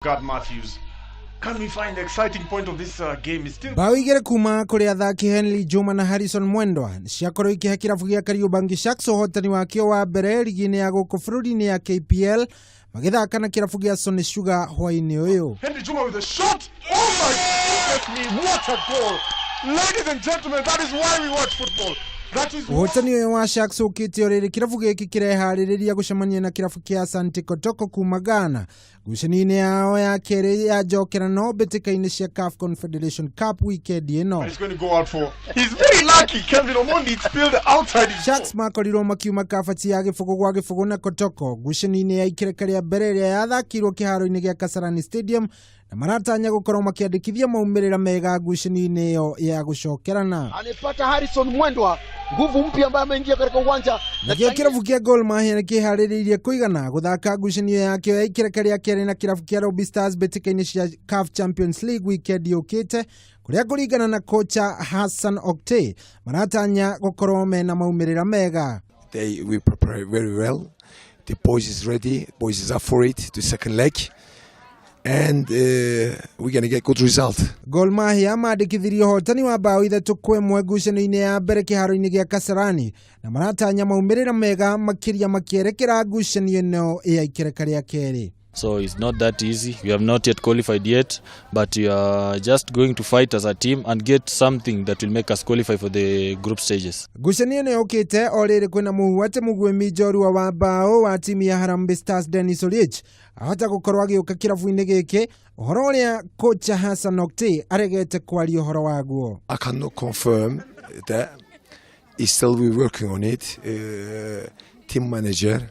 God Matthews. Can we find the exciting point of this game? It's still Mbaũ 2 kuma kũrĩ athaki Henry Juma na Harrison Mwendwa ciakorwo ikĩhe kĩrabu gĩa Kariobangi Sharks ũhotani wakĩo wa mbere rigi-inĩ ya gũkũ bũrũri-inĩ ya KPL magĩthaka na kĩrabu gĩa Sony Sugar hwaĩ-inĩ ũyũ. Henry Juma with a shot. Oh my goodness me, what a goal. Ladies and gentlemen, that is why we watch football. That is why. Ũhotani ũyũ wa Sharks ũkĩte o rĩrĩ kĩrabu gĩkĩ kĩreharĩrĩria gũcemania na kĩrabu kĩa Asante Kotoko kuma Ghana ngucanio-inĩ yao ya kerĩ ya njokerano mbĩtĩka-inĩ cia CAF Confederation Cup weekend ĩno. He's going to go out for. He's very lucky, Kelvin Omondi. It's spilled outside his Sharks makorirwo makiuma kabati ya 0-0 na Kotoko ngucanio-inĩ ya ikereka rĩa mbere ĩrĩa yathakirwo kĩharo-inĩ gĩa Kasarani Stadium na maratanya gũkorwo makĩandĩkithia maumĩrĩra mega ngucanio-inĩ ĩyo ya gũcokerana. Amepata Harrison Mwendwa nguvu mpya ambaye ameingia katika uwanja. Nakĩo kĩrabu kĩa Gor Mahia nĩ kĩharĩrĩirie kũigana gũthaka ngucanio yakĩo ya ikereka rĩa kerĩ na kĩrabu kĩa Lobi Stars mbĩtĩka-inĩ cia CAF Champions League weekend yũkĩte, kũrĩa kũringana na kocha Hassan Oktay maratanya gũkorwo mena maumĩrĩra mega. We prepare very well. The boys is ready. Boys is up for it. The second leg, and we're gonna get good result. Gor Mahia mandĩkithirie ũhotani wa mbaũ 3-1 ngucanio-inĩ ya mbere kĩharo-inĩ gĩa Kasarani na maratanya maumĩrĩra mega makĩria makĩerekera ngucanio ĩno ya ikereka rĩa kerĩ. So it's not that easy. We have not yet qualified yet, but we are just going to fight as a team and get something that will make us qualify for the group stages. Ngucanio ĩno yũkĩte o rĩrĩ kwĩna mũhu atĩ mũguĩmi njorua wa mbaũ wa timu ya Harambee Stars Dennis Oliech ahota gũkorwo agĩũka kĩrabu-inĩ gĩkĩ, ũhoro ũrĩa kocha Hassan Oktay aregete kwaria ũhoro waguo. I cannot confirm that. It's still we working on it. Team manager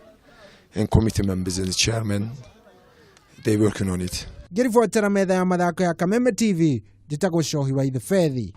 and committee members and the chairman, they working on it. Ngĩribotera metha ya mathako ya Kameme TV, njĩtagwo Cohi wa Ithefethi.